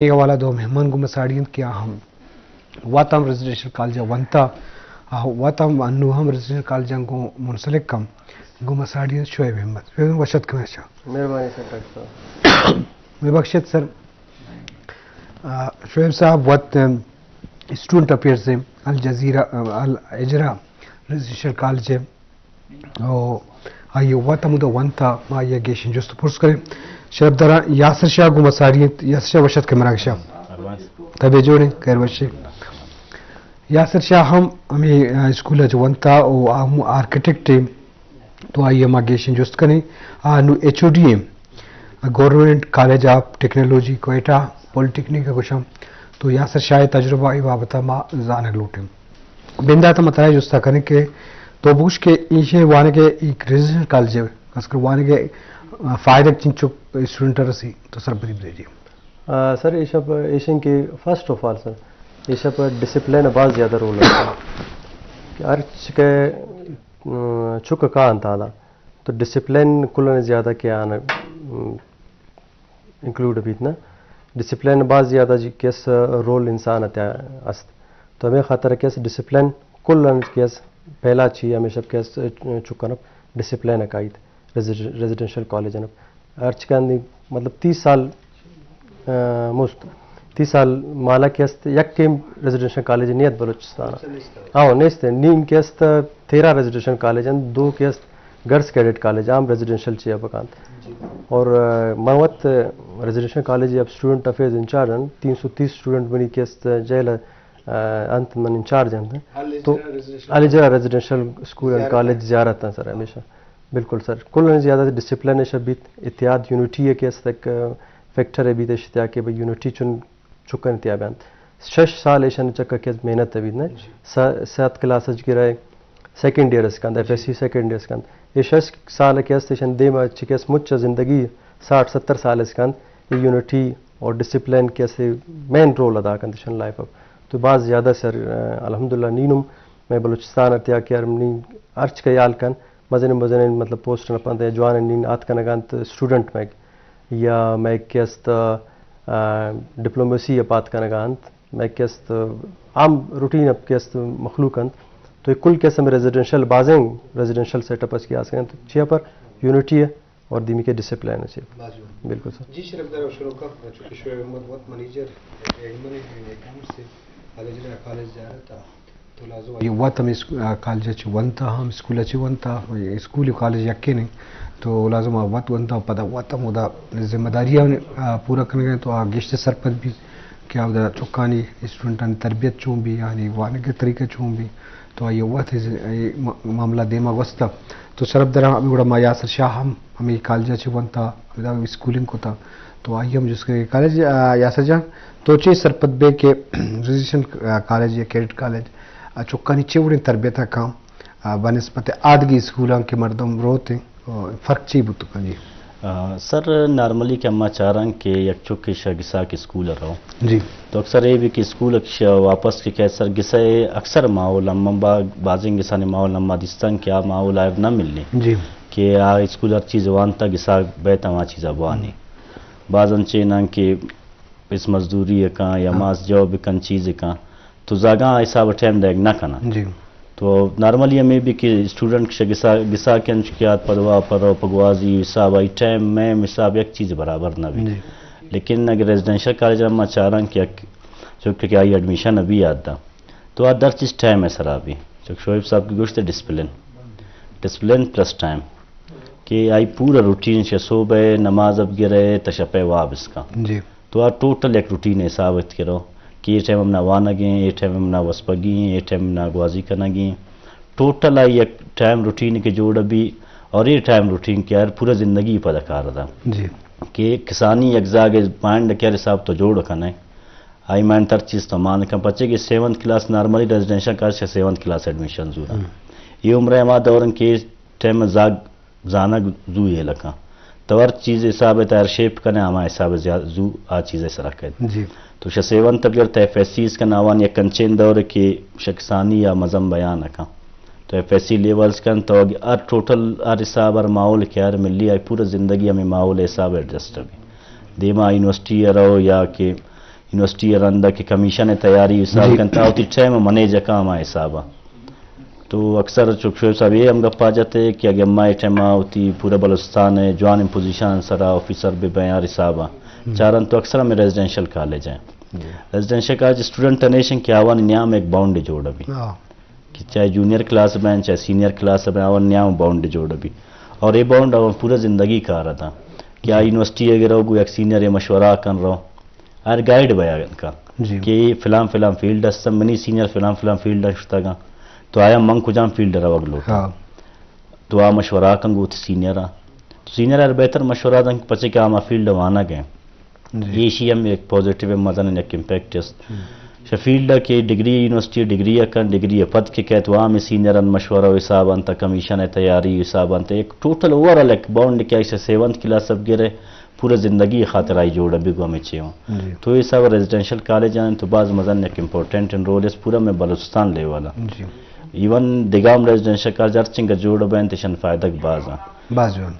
اے حوالہ دو مہمان گوں ما ساڑی انت کہ آ ہم وت ہم ریزیڈنشل کالج ءَ ونتا، آ وت ہم انو ہم ریزیڈنشل کالجاں گوں منسلک ہم گوں ما ساڑی انت شعیب احمد۔ شعیب احمد وش اتک۔ مہربانی سر، ڈاکٹر صاحب۔ مئے بخشت سر، آ، شعیب صاحب وت، ام، اسٹوڈنٹ افیئرز ءِ الجزیرہ، ام، الحجرہ ریزیڈنشل کالج ءَ او آئی ءَ وت ہمودا ونتا، ما آئی ءَ گیشیں جست ءُ پرس کنیں۔ شرپداراں یاسر شاہ گوں ما ساڑی انت۔ یاسر شاہ وش اتک مراگش ءَ۔ تبے جوڑیں، خیر وشیں۔ یاسر شاہ ہم ہمے، آ، اسکول ءَ چہ ونتا او آ ہم آرکیٹیکٹ ایں، تو آئی ءَ ما گیشیں جست کنیں۔ آ نوں ایچ او ڈی ایں، گورنمنٹ کالج آف ٹیکنالوجی کوئٹہ، پولیٹیکنک ءَ گوشاں۔ تو یاسر شاہ ءِ تجربہ ءِ بابت ءَ ما زانگ لوٹیں۔ بندات ءَ ما ترا جست ءَ کنیں کہ تو بگوش کہ ایشی وانگ ءَ ایک ریزیڈنشل کالج ءَ، خاص کر وانگ ءَ، آ، فائدہ چنچو اسٹوڈنٹ ءَ رسی، تو سرپدی بدے جی۔ آ، سر، ایشی ءَ پہ ایشیں کہ فرسٹ آف آل سر، ایشی ءَ پہ ڈسپلن ءَ باز زیادہ رول ہے کہ ہر چکے، آ، چک کاں تالا تو ڈسپلن کلن زیادہ کہ آن، ام، انکلوڈ بیت نا۔ ڈسپلن باز زیادہ جی کس رول انسان ءِ تہا است۔ تو ہمے خاطر کس ڈسپلن کلن کس پہلا چی ہمیشہ کس چکن ڈسپلن کایت ریزیڈ-، ریزیڈنشل کالج انت۔ ہرچ کندی مطلب تیس سال، آ، مست، تیس سال مالا کہ است، یکیں ریزیڈنشل کالج نیت بلوچستان۔ ہاں، نیست۔ نیم کہ است تیرہ ریزیڈنشل کالج انت، دو کہ است گرلز کیڈٹ کالج، عام ریزیڈنشل چیا بکانت۔ اور، آ، من وت ریزیڈنشل کالج اب اسٹوڈنٹ افیئرز انچارج انت، تین سو تیس اسٹوڈنٹ منی کہ است جیل، آ، انت من انچارج انت۔ تو علی جرا ریزیڈنشل اسکول اینڈ کالج زیارت انت سر ہمیشہ۔ بالکل سر، کل زیادہ ڈسپلن اش بیت، اتحاد یونٹی ءِ کہ است ایک، آ، فیکٹر ءَ بیت اشتیا کہ بھئی یونٹی چون چکن تیا بیانت۔ شش سال ایشن چکا کہ محنت بیت نہ۔ جی۔ س-، سات کلاس اچ گرائے سیکنڈ ایئر اس کنت، ایف ایس سی سیکنڈ ایئر اس کنت۔ اے شش سال کہ است ایشن دیما چکس مچ زندگی ساٹھ ستر سال اس کنت۔ اے یونٹی اور ڈسپلن کہ است مین رول ادا کنت ایشن لائف اب۔ تو باز زیادہ سر، آ، الحمدللہ نینم میں بلوچستان اتیا کہ ہر منی ہرچ کہ یال کن مزنیں مزنیں مطلب پوسٹ نہ پنت یا جوان نین آت کنگ انت اسٹوڈنٹ میگ یا میگ کہ است، آ، ڈپلومیسی ءَ پات کنگ انت، میگ کہ است عام روٹین ءَ کہ است مخلوق انت۔ تو اے کل کہ است ہمے ریزیڈنشل بازیں ریزیڈنشل سیٹ اپ اس کہ آس انت چیا پر یونٹی ءَ اور دیمی کہ ڈسپلن ءَ چے۔ بالکل سر۔ جی شرف دار شروع کپ چونکہ شعیب احمد وت منیجر ایڈمن ہے، ایک سے الجرا کالج جا رہا تھا۔ تو لازم آئی وت ہم اس-، آ، کالج ءَ چہ ونتا، ہم اسکول ءَ چہ ونتا، اسکول و کالج یکین انت۔ تو لازم آ وت ونتا، پدا وت ہم اودا ذمہ داری آ پورا کنگ ءَ انت، تو آ گیشتر سرپد بیت کہ آ اودا چکانی، اسٹوڈنٹانی تربیت چون بی، یعنی وانگ ءِ طریقہ چون بی، تو آئی وت ز-، اے م-، معاملہ دیما گوستا۔ تو شرف دراں ہمے گڑا ما یاسر شاہ ہم ہمے کالج ءَ چہ ونتا، ہمدا اسکولنگ کتا۔ تو آئی ہم جست کنیں کالج، آ، یاسر جان، تو چے سرپد بے کہ ریزیڈنشل، آ، کالج یا کیڈٹ کالج، آ، چکانی چے وڑیں تربیت ءَ کاں، آ، بنسبت آدگی اسکولاں کہ مردم روت ایں، آ، فرق چی بوت کن جی؟ آ، سر، نارملی کہ اما چاراں کہ یک چکے شہ گساک اسکول ءَ رو۔ جی۔ تو اکثر اے بھی کہ اسکول اکش واپس کہ کہ سر گسے اکثر ماحول ہم با-، بازیں گسانی ماحول ہم ما دیستاں کہ آ ماحول آئر نہ ملی۔ جی۔ کہ آ اسکول ہر چیز وانتا گساک بیت ہما چیزا بوانی۔ باز انچیں اناں کہ پس مزدوری ءَ کن یا ہاں۔ ماس جاب کن چیز کن تو زاگاں حساب ٹائم دیگ نہ کناں۔ جی۔ تو نارملی ہمے بھی کہ اسٹوڈنٹ شہ گسا-، گساک انچ کہ آت پہ دوا پہ رو پہ گوازی حساب آئی ٹائم میم حساب یک چیز برابر نہ بی۔ جی۔ لیکن اگر ریزیڈنشل کالج ما چاراں کہ یک چونکہ کہ آئی ایڈمیشن ابھی آت دا تو آ در چیز ٹائم ءِ سرا بی۔ چونکہ شعیب صاحب کہ گوشت ڈسپلن، ڈسپلن پلس ٹائم کہ آئی پورا روٹین شہ صوبہ نماز اب گرے تا شپے واب اس کا۔ جی۔ تو آ ٹوٹل یک روٹین حساب ات کرو کہ اے ٹائم ہم نہ وانگیں، اے ٹائم ہم نہ وسپگی، اے ٹائم ہم نہ گوازی کنگی۔ ٹوٹل آئی یک ٹائم روٹین کہ جوڑ بی اور اے ٹائم روٹین کہ ہر پورا زندگی پدا کار دا۔ جی۔ کہ کسانی یک زاگ مائنڈ کہ ہر حساب تو جوڑ کنے، آئی مائنڈ تر چیز تو مان کن، پچے کہ سیونتھ کلاس نارملی ریزیڈنشل کالج سیونتھ کلاس ایڈمیشن زورا۔ ہم۔ اے عمر ہما دورن کہ ٹائم زاگ زانگ زو ہیل کن۔ تو ہر چیز حساب ءَ تیار شیپ کنے، ہما حساب ءَ زیاد زو آ چیز ءِ سرا کئیت۔ جی۔ تو شہ سیونتھ ءَ بگر تا ایف ایس سی اس کن آوان یک انچیں دور کہ شہ کسانی یا مزن بیان کن۔ تو ایف ایس سی لیولز کن تو ہر ٹوٹل ہر حساب ہر ماحول کہ ہر ملی آئی پورا زندگی ہمے ماحول حساب ایڈجسٹ بی۔ دیما یونیورسٹی ءَ رو یا کہ یونیورسٹی ء رند ء کہ کمیشن ء تیاری حساب جی۔ کنت، آ وتی ٹائم ء منیج ء کن ہما حساب ء۔ تو اکثر چک شعیب صاحب اے ہم گپ ء جت کہ اگہ ما اے ٹائم ء وتی پورا بلوچستان ء جوانیں پوزیشن سرا آفیسر بہ بئیں ہر حساب ء ہم۔ چارن تو اکثر ہمیں ریزیڈنشل کالج ہیں۔ جی۔ ریزیڈنشل کالج اسٹوڈنٹ ء نیشن کہ آوانی نیام ایک باؤنڈ جوڑ بی۔ ہاں۔ کہ چاہے جونیئر کلاس بین، چاہے سینئر کلاس بین، آوان نیام باؤنڈ جوڑ بی۔ اور اے باؤنڈ آوان پورا زندگی کار اتاں۔ کہ آ یونیورسٹی اگر رو، گو یک سینئر مشورہ کن رو۔ ہر گائیڈ بیا کن۔ جی۔ کہ فلان فلان فیلڈ است، منی سینئر فلان فلان فیلڈ شتگاں۔ تو آیا من کجام فیلڈ روگ لوٹاں؟ ہاں۔ تو آ مشورہ کن گو وتی سینئر آ۔ تو سینئر آ بہتر مشورہ دن کہ پچے کہ آ ہما فیلڈ وانگ ہیں۔ جی۔ ایشی ہم ایک پازیٹیو مزن یک امپیکٹ است۔ ہم۔ شہ فیلڈ کہ ڈگری یونیورسٹی ڈگری کن، ڈگری پد کہ کہت وام سینئر ان مشورہ و حساب انت، کمیشن ء تیاری حساب انت، ایک ٹوٹل اوور آل ایک باؤنڈ کہ ایسے سیونتھ کلاس اب گرے، پورے زندگی خاطر آئی جوڑ بگو ہمیں چے ہوں۔ جی۔ تو یہ سب ریزیڈنشل کالج ہیں تو باز مزن یک امپورٹنٹ رول اس پورا میں بلوچستان لیول۔ جی۔ ایون دگام ریزیڈنشل کالج ہر چنگ جوڑ بین تشن فائدہ باز ہیں۔ باز جوان۔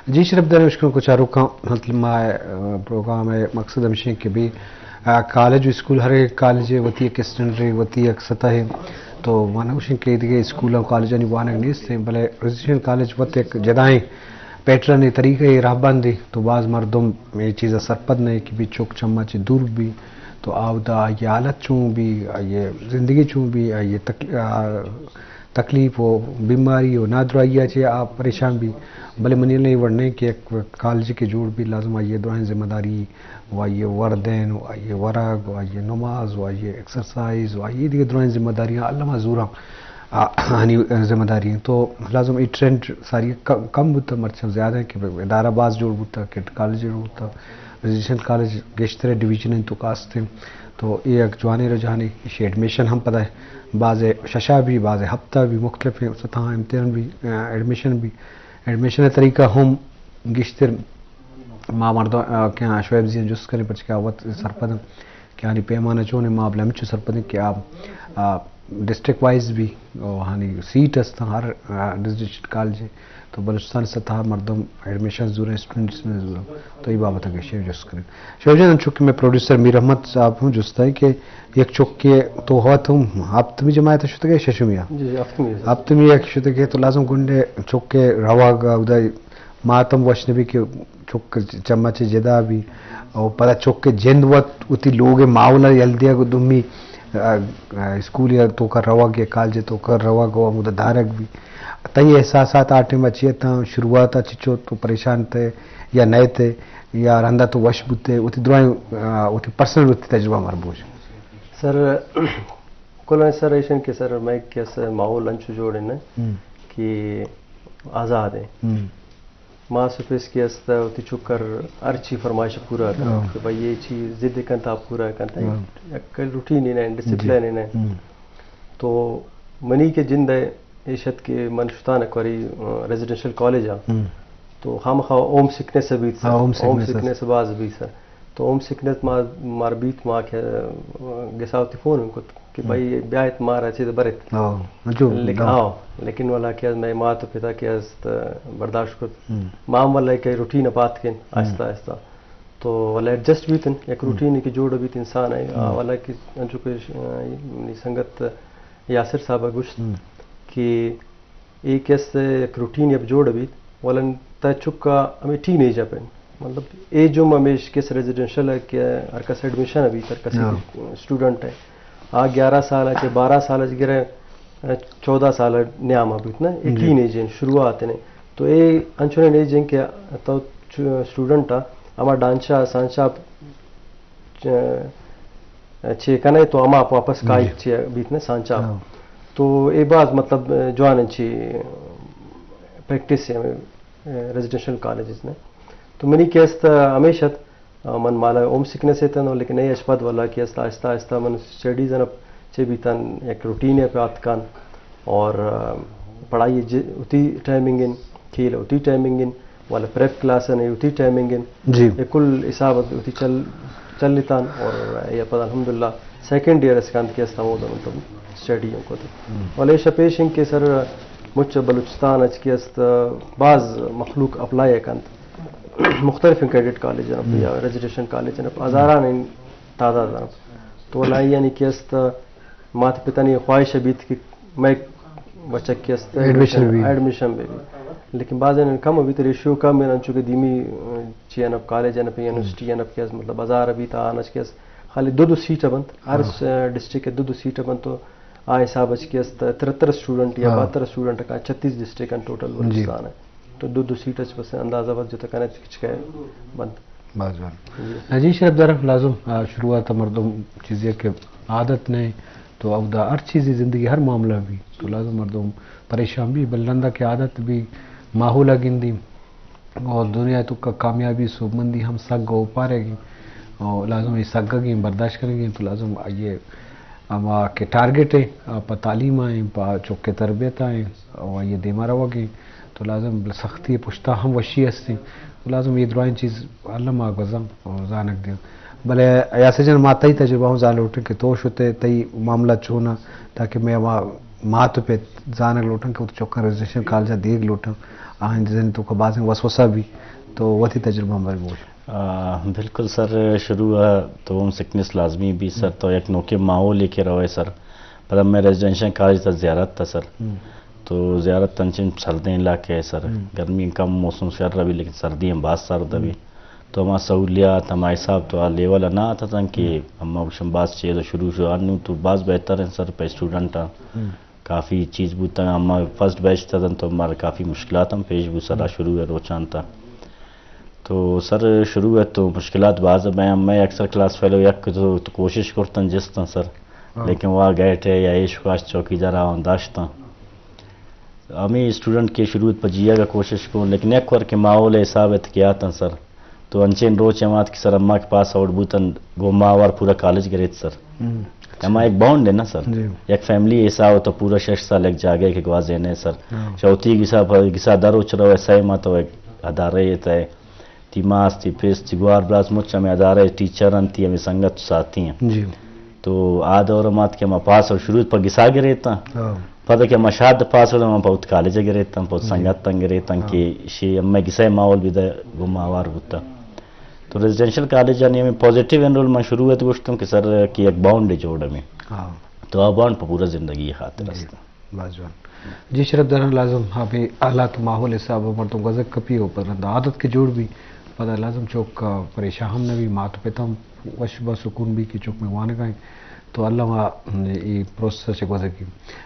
جی شرف دار، اشکن کو چاروکاں، مطلب ما، آ، پروگرام ہے، مقصد ہمشیں کہ بھی، آ، کالج و اسکول، ہر ایک کالج ہے، وتی ایک اسٹینڈرڈ ہے، وتی ایک سطح ہے۔ تو مانا گوشیں کہ دیگہ اسکول و کالجانی وانگ نیست ہیں، بلے ریزیڈنشل کالج وت ایک جدائیں پیٹرن ہے، طریقہ ہے، راہبند ہے۔ تو باز مردم یہ چیز سرپد نہیں کہ بھی چوک چما چے دور بھی، تو آودا آئی حالت چون بھی، آئی زندگی چون بھی، آئی تک-، آ، تکلیف و بیماری و نادراہی ء چہ آ پریشان بی، بلے منی اللہ اے وڑ نہ کہ یک کالج کہ جوڑ بی لازم آئی ء درائیں ذمہ داری و آئی ء وردین و آئی ء ورگ و آئی ء نماز و آئی ء ایکسرسائز و آئی ء دیگہ درائیں ذمہ داریاں الما زوراں آ، آنی ذمہ داری ہیں۔ تو لازم اے ٹرینڈ ساری ک-، کم بوتا، مرچاں زیادہ ہیں کہ ادارہ باز جوڑ بوتا، کٹ کالج جوڑ بوتا، ریزیڈنشل کالج گیشتر ڈویژن ہیں تو کاست ہیں۔ تو اے یک جوانیں رجحانے، ایشی ایڈمیشن ہم پدا باز ششا بھی، باز ہفتہ بھی، مختلف سطح امتحان بھی، آ، ایڈمیشن بھی، ایڈمیشن طریقہ ہم گیشتر ما مردم، آ، کہ آ، شعیب زی جست کریں پرچہ کہ آ وت سرپد ہیں کہ آنی پیمانہ چون ہیں، ما بلے ہمچو سرپد ہیں کہ آ، آ، ڈسٹرکٹ وائز بھی، او، آنی سیٹ است ہر، آ، ریزیڈنشل کالج ہیں۔ تو بلوچستان سطح مردم ایڈمیشن زوریں، اسٹوڈنٹس نے زوریں۔ تو اے بابت گشے جست کریں۔ شعیب جان، انچو کہ میں پروڈیوسر میر احمد صاحب ہوں جست ہے کہ یک چکے تو ہوا تم ہفتمی جماعت شتگے ششمی آ؟ جی، ہفتمی ہے۔ ہفتمی یک شتگے تو لازم گنڈے چکے رواگ ادا ماتم وش نبی کہ چک چما چے جدا بی۔ او پدا چکے جند وت وتی لوگ ماحول یل دیا گو دومی، آ، آ، اسکول یا تو کا رواگ یا کالج تو کا رواگ و مدد دارگ بی۔ تئی احساسات آ ٹائم ء چی اتاں؟ شروعات ء چچو تو پریشان تے یا نئے تے یا رندا تو وش بوتے؟ وتی درائیں، آ، وتی پرسنل وتی تجربہ مر بوش۔ سر، کلیں سر ایشن کہ سر میں کس ماحول انچو جوڑ ہے ہم۔ کہ آزاد ہے۔ ہم۔ ما سپیس کہ است وتی چکر ہر چی فرمائش پورا کن ہاں۔ کہ بھئی یہ چیز ضد کنت آپ پورا کنت۔ ہاں۔ یک روٹین ہی نہیں، ڈسپلن ہی نہیں۔ ہم۔ تو منی کہ جند ہے ایش ات کہ من شتان اکوری، آ، ریزیڈنشل کالج آ۔ ہم۔ تو خامخا ہوم سکنس بیت سر۔ ہاں، ہوم ہوم سکنس۔ سکنس باز بیت سر۔ تو ہوم سکنس ما، مار بیت ما کہ، آ، گسا وتی فون کت کہ ہم۔ بھائی بیایت مارا چیز برت۔ ہاں، انچو لیکن، ہاں۔ ہاں، لیکن والا کہ میں مات و پتا کہ است برداشت کت۔ ہم۔ ما ہم والا کہ روٹین پات کن ہم۔ آہستہ آہستہ۔ تو والا ایڈجسٹ بیتن، یک ہم۔ روٹین کہ جوڑ بیت انسان ہے۔ ہم۔ آ والا کہ انچو کہ، آ، منی سنگت یاسر صاحب ء گوشت ہم۔ کہ اے کس یک روٹین ء جوڑ بیت، ولن تہ چکا ہمیں ٹین ایج ء پہ، مطلب ایج ہم ہمیش کس ریزیڈنشل ء کہ ہر کس ایڈمیشن ء بیت، ہر کس ہاں۔ اسٹوڈنٹ ہے، آ گیارہ سال ء چہ بارہ سال ء گرے، چودہ سال ء نیام ء بیت نا، اے جی۔ ٹین ایج ہیں، شروعات ہیں۔ تو اے انچونیں ایج ہیں کہ تو چ-، اسٹوڈنٹ ء ہما ڈانچا سانچا چ-، چے کنے تو ہما واپس جی۔ کائیت چے بیت نے سانچا۔ ہاں۔ تو اے باز مطلب جوان چی پریکٹس ہے ریزیڈنشل کالجز نے۔ تو منی کیس تا ہمیش ات، من مالا ہوم سکنس اتن، لیکن اے اش پد والا کہ است آہستہ آہستہ من اسٹڈیز ان چے بیتن یک روٹین پہ آتکان۔ اور، آ، پڑھائی ج-، اتی ٹائمنگ ان، کھیل اتی ٹائمنگ ان، والا پریپ کلاس ان اتی ٹائمنگ ان۔ جی۔ اے کل حساب اتی چل، چل لیتان اور اے پد الحمدللہ سیکنڈ ایئر اس کانت کہ است ہمود مطلب اسٹڈی ہم کو تو۔ ہم۔ والا ایشا پیش ان کہ سر مچ بلوچستان اچ کہ است باز مخلوق اپلائی کنت مختلف کریڈٹ کالج ان ہم۔ یا ریزیڈنشل کالج ان ہزاران ان تعداد دارم. تو ولا یعنی کہ است، مات پتانی خواہش بیت کہ مئے بچک کہ است ایڈمیشن بی. ایڈمیشن بی. لیکن بعض کم بیت، ریشیو کم بیت، انچو کہ دیمی، چی انپ کالج انپ یونیورسٹی انپ کہ است، مطلب ہزار بیت آنچ کہ است، خالی دو دو سیٹ بنت، ہر ڈسٹرکٹ دو دو سیٹ بنت، تو آ حساب اچ کہ است ترہتر اسٹوڈنٹ یا بہتر اسٹوڈنٹ کا چھتیس ڈسٹرکٹ ان ٹوٹل بلوچستان ہے. تو دو دو سیٹ اچ بس اندازہ بس جتا کنے چکے بنت. باز جوان. جی شرف دار، لازم، آ، شروعات مردم چیزے کہ عادت نہیں، تو اودا ہر چیزی زندگی ہر معاملہ بھی تو لازم مردم پریشان بھی، بل رندا کہ عادت بھی ماحول گندی اور دنیا تو کا کامیابی سوبمندی ہم سگ او پارے گی اور لازم یہ سگ گی برداشت کریں گے تو لازم یہ ہما کہ ٹارگٹ ہے، آ، پہ تعلیم آئیں، پہ چوکے تربیت آئیں، اور یہ دیما روگ ہیں. تو لازم سختی پشتا ہم وشی ہستیں. تو لازم یہ درائیں چیز علم آ گزم اور زانگ دیں. بلے یاسر جان، ما تئی تجربہ ہوں زان لوٹیں کہ تو شتے تئی معاملہ چونا، تاکہ میں ہما مات پہ زانگ لوٹیں کہ وہ چوکا ریزیڈنشل کالج دیگ لوٹیں، آہن ذہن تو کا بازیں وسوسہ بھی، تو وتی تجربہ ہم بر بول. آ، بالکل سر، شروع ء تو ہوم سکنس لازمی بی سر، تو یک نوکیں ماحولے کہ روئے سر. پدا مئے ریزیڈنشل کالج تا زیارت تا سر. تو زیارت انچیں سردیں علاقہ ہے سر. گرمی کم، موسم شر بی لیکن سردی ہم باز سرد بی. تو ہما سہولیات، ہما حساب تو آ لیول ء نہ آتتاں کہ ہما گوشن باز چیز شروع شو، انو تو باز بہتر ہیں سر پہ اسٹوڈنٹ. کافی چیز بوتگ، ہما فرسٹ بیچ تدن تو مارا کافی مشکلات ہم پیش بو سرا شروع ء روچان تا. تو سر شروع ء تو مشکلات باز بیں، ہمے اکثر کلاس فیلو یک تو، تو کوشش کرتن جستن سر، لیکن وا گیٹ ہے یا ایش کاش چوکیدار آن داشتن. ہمے اسٹوڈنٹ کے شروع پہ جیگ ء کوشش کن، لیکن یک وار کہ ماحول حساب ات کہ آتن سر، تو انچیں روچ ہم آت کہ سر اما کہ پاس آؤٹ بوتن، گوں ما آوار پورا کالج گریت سر. ہما ایک بانڈ ہے نا سر، یک فیملی حساب تو پورا شش سال ایک جاگہ کہ گوازینے سر. شوتی گسا، گسا در اچ رو ایسا ہی ما تو ایک ادارے تے تی ماس، تی پس، تی گوار براس مچ ہمیں ادارے ٹیچر انت، تی ہمیں سنگت ساتھی ہیں. تو آ دور مات کہ ما پاس اور شروع پہ گسا گریتا. پدا کہ ما شاد پاس ہو، ما پوت کالج گریتاں، پوت سنگت تن گریتاں کہ شی میں گسے ماحول بھی دے گم آوار بوتا. تو ریزیڈنشل کالج یعنی ہمیں پازیٹیو انرول من شروع ہے تو گوشتم کہ سر کہ یک بانڈ جوڑ ہمیں. تو آ بانڈ پہ پورا زندگی خاطر است. باز جوان. جی شرف داران، لازم ہمیں حالات ماحول حساب مردم گزک کپی ہو پر رند عادت کے جوڑ بھی پدا لازم چوک پریشان ہم نہ بھی، مات پتم وش با سکون بی کہ چک میں وانگا ہیں. تو اللہ ما اے پروسیس چہ گوزگی.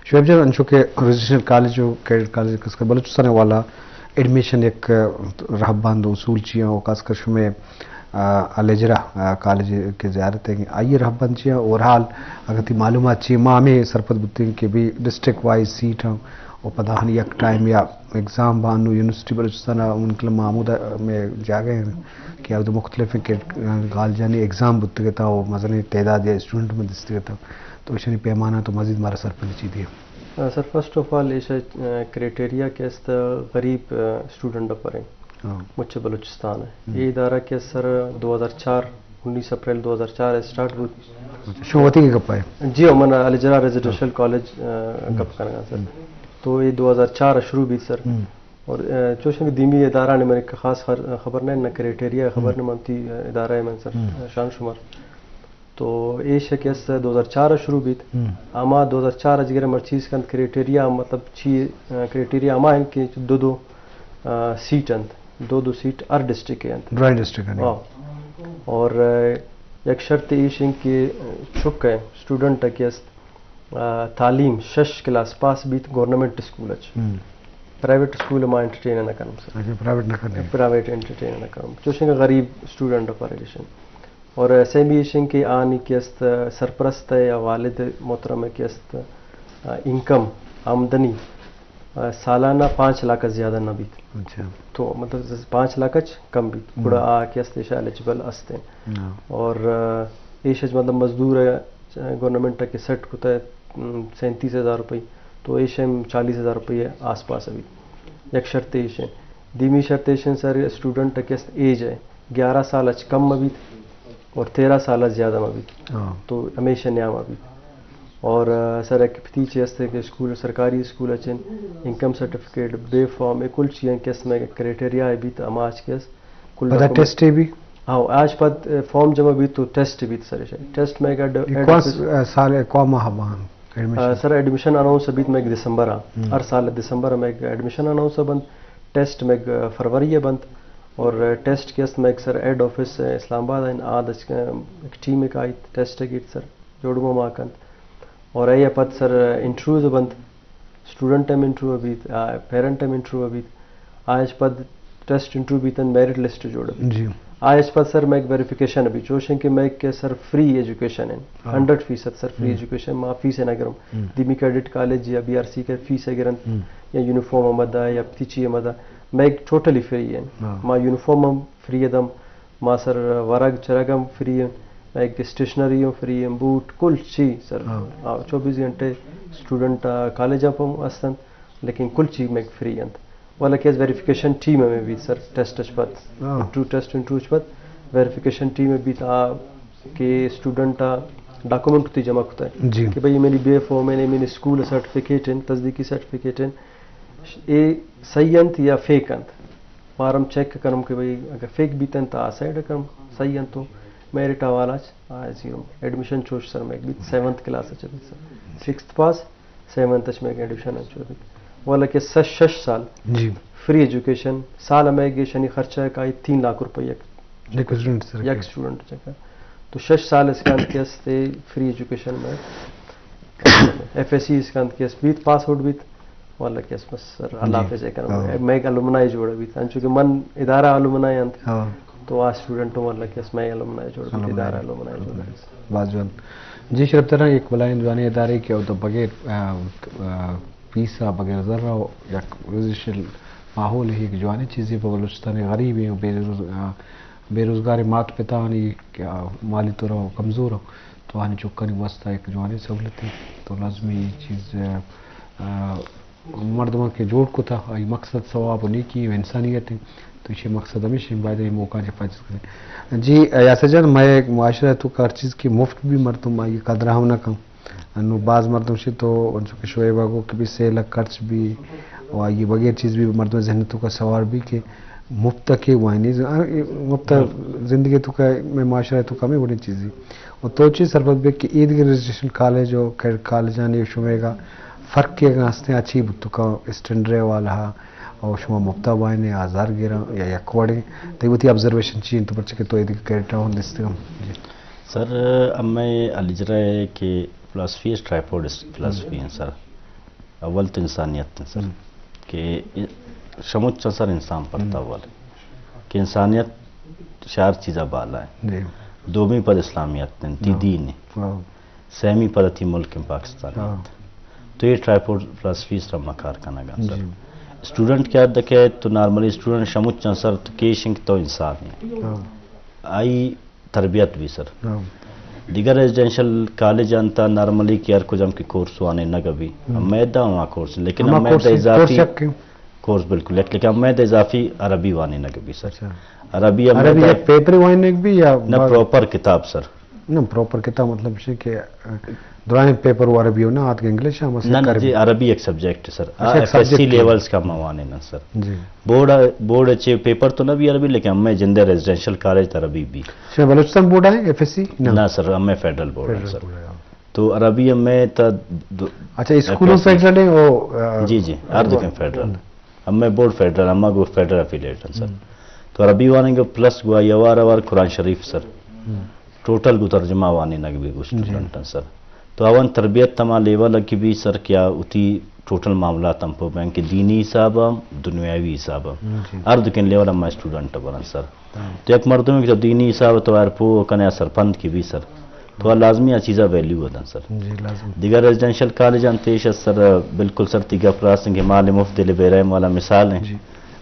شعیب جان، انچو کہ ریزیڈنشل کالج و کیڈٹ کالج خاص کر بلوچستان والا ایڈمیشن یک رہبند اصول چیاں و خاص کر شمے، آ، الجرا، آ، کالج کے زیارت ہے، آئی رہبند چیاں اوور آل اگر تی معلومات چیے ما ہمیں سرپد بوتیں کہ بھی ڈسٹرکٹ وائز سیٹ ہاں و پدا ہن یک ٹائم یا ایگزام بانو یونیورسٹی بلوچستان ء منکل محمود ء مئے جاگہ ہیں کہ اودا مختلف ہیں کہ گالجانی ایگزام بوتگ اتاں و مزنیں تعداد یا اسٹوڈنٹ من دیستگ اتاں، تو اشانی پیمانہ تو مزید مارا سرپدی چی دیے؟ آ، سر، فرسٹ آف آل ایشا، آ، کرائٹیریا کہ است غریب، آ، اسٹوڈنٹ پر ہیں. ہاں. مچ بلوچستان ہے. یہ ادارہ کہ سر دو ہزار چار، انیس اپریل دو ہزار چار اسٹارٹ بوت. اچھا، شما وتی کی گپ ہے؟ جی، من الجرا ریزیڈنشل کالج، آ، گپ کرنا سر. تو یہ دو ہزار چار شروع بیت سر. اور، آ، چوشیں کہ دیمی ادارہ نے میرے خاص خر-، خبر نہیں، نہ کرائٹیریا خبر نہیں مانتی، آ، ادارہ ہے من سر، آ، شان شمار. تو ایش کہ است دو ہزار چار شروع بیت. اما دو ہزار چار جگر مرچیز کنت کرائٹیریا، مطلب چی، آ، کرائٹیریا اما ہیں کہ دو دو، آ، سیٹ انت، دو دو سیٹ ہر ڈسٹرکٹ کے انت. ڈرائنگ ڈسٹرکٹ ہیں. ہاں. اور، آ، یک شرط ایش ہیں کہ چک ہے، اسٹوڈنٹ ہے کہ است آ، تعلیم شش کلاس پاس بیت گورنمنٹ اسکول اچ. پرائیویٹ اسکول ما انٹرٹین نہ کنم سر. اچھا، پرائیویٹ نہ کرنے. پرائیویٹ انٹرٹین نہ کنم. چوشیں کہ غریب اسٹوڈنٹ پر ایشن. اور ایسے بھی ایشن کہ آنی کہ است سرپرست ہے یا والد محترم ہے کہ است، آ، انکم، آمدنی، آ، سالانہ پانچ لاکھ زیادہ نہ بیت. اچھا. تو مطلب پانچ لاکھ اچ کم بیت. گڑا آ کہ است ایشا ایلیجیبل است ہیں. اور، آ، ایش اچ مطلب مزدور ہے، گورنمنٹ ء کہ سیٹ کتہ، ام، سینتیس ہزار روپی، تو ایش ہم چالیس ہزار روپی ء آس پاس ء بیت. یک شرط ایش ہیں. دیمی شرط ایش ہیں سر، اسٹوڈنٹ ء کہ است ایج ہے، گیارہ سال اچ کم مہ بیت اور تیرہ سال اچ زیادہ مہ بیت. تو ہمیشہ نیام مہ بیت. اور، آ، سر، یک پتی چی است کہ اسکول، سرکاری اسکول اچ انکم سرٹیفکیٹ، بے فارم، اے کل چیز ہیں کہ است میں کرائٹیریا ہے بیت، ہما اچ کہ است کل پدا ڈاکومنٹ ٹیسٹ بھی؟ ہاں، آج پد فارم جمع بیت تو ٹیسٹ بیت سر۔ ٹیسٹ میں ایک ایڈ-، ایڈ کون آفس س-، سال، کون ماہ بان ایڈمیشن؟ سر، ایڈمیشن اناؤنس بیت میں ایک دسمبر آ۔ ہر سال دسمبر میں ایک ایڈمیشن اناؤنس بند، ٹیسٹ میں ایک فروری بند، اور ٹیسٹ کے است میں ایک سر ہیڈ آفس اسلام آباد ہیں، آد ایک ٹیم ایک آئی ٹیسٹ گیت سر، جوڑو ما کنت۔ اور اے پد سر انٹرویوز بنت، اسٹوڈنٹ ہم انٹرویو بیت، آ، پیرنٹ ہم انٹرویو بیت۔ آ اچ پد ٹیسٹ انٹرویو بیت انت، میرٹ لسٹ جوڑ بیت۔ جی۔ آ اچ پد سر میک ویریفیکیشن بیت، چوشیں کہ میک کہ سر فری ایجوکیشن انت، ہاں۔ ہنڈریڈ فیصد سر فری ہم۔ ایجوکیشن، ما فیس نہ گرم۔ ہم۔ دیمی کریڈٹ کالج یا بی آر سی کہ فیس گرنت، ہم۔ یا یونیفارم آمدہ یا پتی چی آمدہ، میک ٹوٹلی فری انت۔ ہاں۔ ما یونیفارم ہم فری دم، ما سر ورگ چرگ ہم فری انت، ایک اسٹیشنری ہم فری انت، بوٹ کل چی سر۔ ہاں۔ آ، چوبیس گھنٹے اسٹوڈنٹ، آ، کالج اپ ہم است انت، لیکن کل چی میک فری انت۔ والا کہ ویریفیکیشن ٹیم ہمیں بیت سر، ٹیسٹ اچ پد، ہاں۔ انٹرویو ٹیسٹ انٹرویو اچ پد ویریفیکیشن ٹیم بیت آ کہ اسٹوڈنٹ آ ڈاکومنٹ تی جمع کتا ہے جی۔ کہ بھئی منی بی ایف او، منی، منی اسکول سرٹیفکیٹ ہیں، تصدیقی سرٹیفکیٹ ہیں، اے صحیح انت یا فیک انت؟ ما ہم چیک کنم کہ بھئی اگر فیک بیت انت تو آ سائیڈ کنم، صحیح انت تو میرٹ حوالہ چ آ زیرو۔ ایڈمیشن چوش سر میں بیت سیونتھ کلاس اچ بیت سر۔ سکستھ پاس، سیونتھ اچ میں ایڈمیشن انچو بیت۔ والا کہ سش، شش سال جی۔ فری ایجوکیشن، سال میں گیشنی خرچہ کائی تین لاکھ روپے یک یک اسٹوڈنٹ سر یک کے۔ اسٹوڈنٹ چکا۔ تو شش سال اس کا انت کہ استے فری ایجوکیشن میں ایف ایس سی اس کا انت کہ اس بیت پاس آؤٹ بیت۔ والا کہ اس بس سر اللہ جی۔ حافظ ہے کرم۔ ہاں۔ میں ایک الومنائی جوڑا بیت، انچو کہ من ادارہ الومنائی انت۔ ہاں۔ تو آ اسٹوڈنٹ ہوں، والا کہ اس میں الومنائی جوڑا بیت، الومنائی۔ ادارہ الومنائی جوڑا بیت۔ باز جوان۔ جی شرف ترا ایک بلائیں جوانیں ادارے کہ او تو بغیر، آ، آ، پیسہ بغیر زر و یک ریزیشل ماحول ہے، ایک جوانیں چیزے پہ بلوچستان غریب ہیں، بے روز-، آ، بے روزگار مات پتا آنی، آ، مالی طور کمزور ہو، تو آنی چکانی واسطہ ایک جوانیں سہولت ہے۔ تو لازمی یہ چیز، آ، آ، مردمان کہ جوڑ کتا، آئی مقصد ثواب و نیکی و انسانیت ہیں۔ تو یہ مقصد ہمیش ہیں، باید یہ موقع جی پاچ کریں۔ جی، یاسر جان، میں معاشرہ تو ہر چیز کی مفت بھی مردم آئی قدر ہم نہ کم۔ انو باز مردم شی تو انچو کہ شعیب آ گو کہ بھی سے لکھ خرچ بھی و آئی بغیر چیز بھی مردم ذہن تو کا سوار بھی کہ مفت کے وائنی ز-، آ، مفت زندگی تو کا میں معاشرہ تو کمی بڑی چیزی۔ و تو چی سرپد بھی کہ ایدگی ریزیشن کالج و کیڈ کالجانی شمیگا فرق کے اگاں ہستیں اچھی بتو کا اسٹینڈرے والا ہا او شما مفتا وائنے آزار گیرا یا یک وڑیں۔ تئی وتی آبزرویشن چی انت پرچہ کہ تو ایدگی کیڈ ہوں دستگم؟ جی۔ سر، ہمے علی جرا ہے کہ فلاسفی اس ٹرائیپوڈ اس فلاسفی ہیں سر۔ اول تو انسانیت ہیں سر، ہم۔ کہ شموچ سر انسان پرتا ہم۔ اول کہ انسانیت شار چیزا بالا ہے۔ جی۔ دومی پد اسلامیت ہیں، تی ہاں۔ دین ہے۔ ہاں۔ سیمی پد تی ملک ہیں پاکستان ہاں۔ ہے۔ تو یہ ٹرائیپوڈ فلاسفی اس رما کار کنگا سر۔ جی۔ اسٹوڈنٹ کیا دکھے تو نارملی اسٹوڈنٹ شموچ سر تو کیشنگ تو انسان ہے۔ ہاں۔ آئی تربیت بھی سر۔ ہاں۔ دیگر ریزیڈنشل کالج انت نارملی کہ ہر کجام کی کورس وانے نہ گبی۔ ہم۔ ہمیں دا ہما کورس، لیکن ہما ہمیں کورس دا ہیں، اضافی کورس یک ہیں۔ کورس بالکل یک، لیکن ہمیں دا اضافی عربی وانے نہ گبی سر۔ اچھا۔ عربی ہمیں عربی دا یک پیپر وانے نہ گبی یا نہ بعد؟ پراپر کتاب سر۔ نہ، پراپر کتاب مطلب ہے کہ، آ، درائیں پیپر و عربی ہو نا، آتک انگلش ہم نہ، نہ، عربی۔ جی، عربی یک سبجیکٹ سر۔ اچھا، آ، ایک ایف ایس سی سبجیکٹ ہے۔ لیولز کا موانے نہ سر۔ جی۔ بورڈ، بورڈ اچے پیپر تو نہ بھی عربی، لیکن ہمیں جندے ریزیڈنشل کالج تا عربی بھی۔ شے بلوچستان بورڈ ہے، ایف ایس سی؟ نہ۔ نہ سر، ہمیں فیڈرل بورڈ ہے فیڈرل سر۔ بورڈ ہے، ہاں۔ تو عربی ہمیں تا دو-، اچھا، اسکولوں ایف ایس سی۔ فیڈرل ہے، وہ، آ، جی، جی، ہر وہ دکن فیڈرل۔ ہمیں بورڈ فیڈرل، ہمیں گو فیڈرل افیلیٹ ہیں سر۔ ہم۔ تو عربی وانیں گے پلس گوا یوار اوار قرآن شریف سر۔ ہم۔ ٹوٹل گو ترجمہ وانینگ بی گو جی۔ اسٹوڈنٹاں سر۔ تو آوان تربیت تما لیول کی بی سر کیا اتی ٹوٹل معاملات ہم پہ بینک دینی حساب ہم، دنیاوی حساب ہم۔ جی۔ ہر دکن لیول ہم اسٹوڈنٹ برن سر۔ ہاں۔ تو یک مردم کہ تو دینی حساب تو ہر پو کنے سرپند کی بی سر۔ تو لازمی آ چیزا ویلیو دن سر۔ جی، لازم۔ دیگر ریزیڈنشل کالج انت ایش سر، بالکل سر تی گپ راست ہیں کہ مال مفت دل بیرے والا مثال ہیں۔ جی۔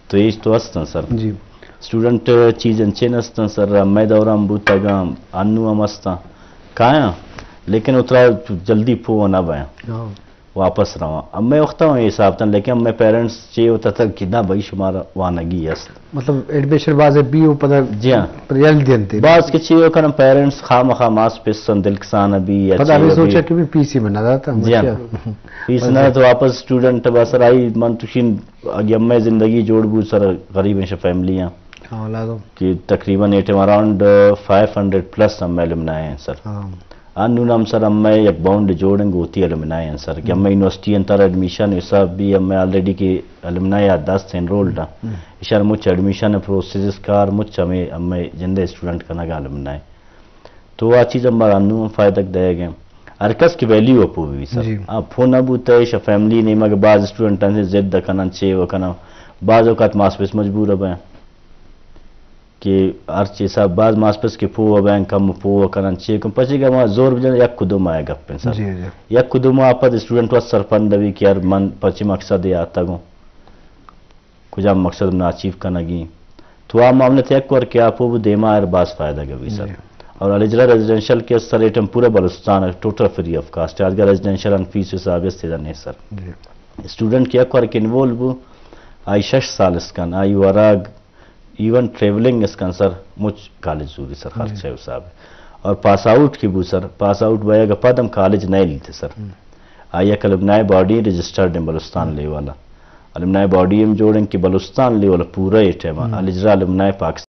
تو ایش تو استن سر۔ جی۔ اسٹوڈنٹ چیز انچین استن سر، ہمے دوران بوتگاں، انو ہم استاں، کایاں، لیکن اترا جلدی پوہ نہ بیاں، ہاں۔ واپس رواں۔ ہمے وقت ہم حساب تن، لیکن ہمے پیرنٹس چے ہوتا تھا کہ نہ بھائی شمارا وانگی است۔ مطلب ایڈمیشن باز بی و پدا جی ہاں۔ پر یل دینتے۔ باز کہ چے ہو کنم پیرنٹس خامخا ماس پسن دل کسان بی یا پدا چے ہمیں ہو بی۔ سوچا کہ میں پیسی میں نہ داتا، جی ہاں۔ مچیا۔ پیس نہ تو واپس اسٹوڈنٹ بس رائی من تشین اگہ ہمے زندگی جوڑ بو سر غریب ہیں فیملی ہیں۔ ہاں، لازم۔ کہ تقریباً اے ٹائم اراؤنڈ فائیو ہنڈریڈ پلس ہمے الومنائی ہیں سر۔ ہاں۔ انون ہم سر ہمے یک باؤنڈ جوڑ ہیں گوتی الومنائی ہیں سر، کہ ہمے یونیورسٹی انت، ترا ایڈمیشن حساب بھی ہمے آلریڈی کہ الومنائی آ دست انرولڈ ہیں۔ ہم۔ اشار مچ ایڈمیشن پروسیسز کار مچ ہمے، ہمے جندے اسٹوڈنٹ کنگا الومنائی۔ تو آ چیز ہم مارا انوں ہم فائدہ دئیگ ء۔ ہر کس کہ ویلیو ء پوہ بی سر۔ جی۔ آ پوہ نہ بوتہ ایش فیملی نیمگ ء باز اسٹوڈنٹ انت ضد کنن، چے و کنن۔ باز اوقات ماسپس مجبور بیں کہ ہر چیز صاحب باز ماسپس کہ پوہ بیں، کم پوہ کنن، چے کن پچے کہ ما زور بجن یک کدوم آئے گپ ہیں سر۔ جی، جی۔ یک کدوم آ پد اسٹوڈنٹ وس سرپند بی کہ یار من پچے مقصد آتگوں۔ کجام مقصد من اچیو کنگی۔ تو آ معاملہ تے یک وار کہ آ پوہ بو دیما آئر باز فائدہ گوی سر۔ جی۔ اور الحجرہ ریزیڈنشل کہ سر ایٹم پورا بلوچستان ہے، ٹوٹل فری آف کاسٹ ہے۔ آج کا ریزیڈنشل ان فیس حساب ہے، سیدھا نہیں سر۔ جی۔ اسٹوڈنٹ کہ یک وار کہ انوالو بو، آئی شش سال اسکن، آئی وراگ ایون ٹریولنگ اسکن سر، مچ کالج زوری سر، خرچہ جی۔ حساب ہے۔ اور پاس آؤٹ کی بو سر، پاس آؤٹ بیا گا پد ہم کالج نہیں لیتے سر۔ ہم۔ آئی یک الومنائی باڈی رجسٹرڈ ہیں بلوچستان ہم۔ لیول۔ الومنائی باڈی ہم جوڑ ہیں کہ بلوچستان لیول پورا یہ ٹائم ہم۔ الحجرہ الومنائی پاکستان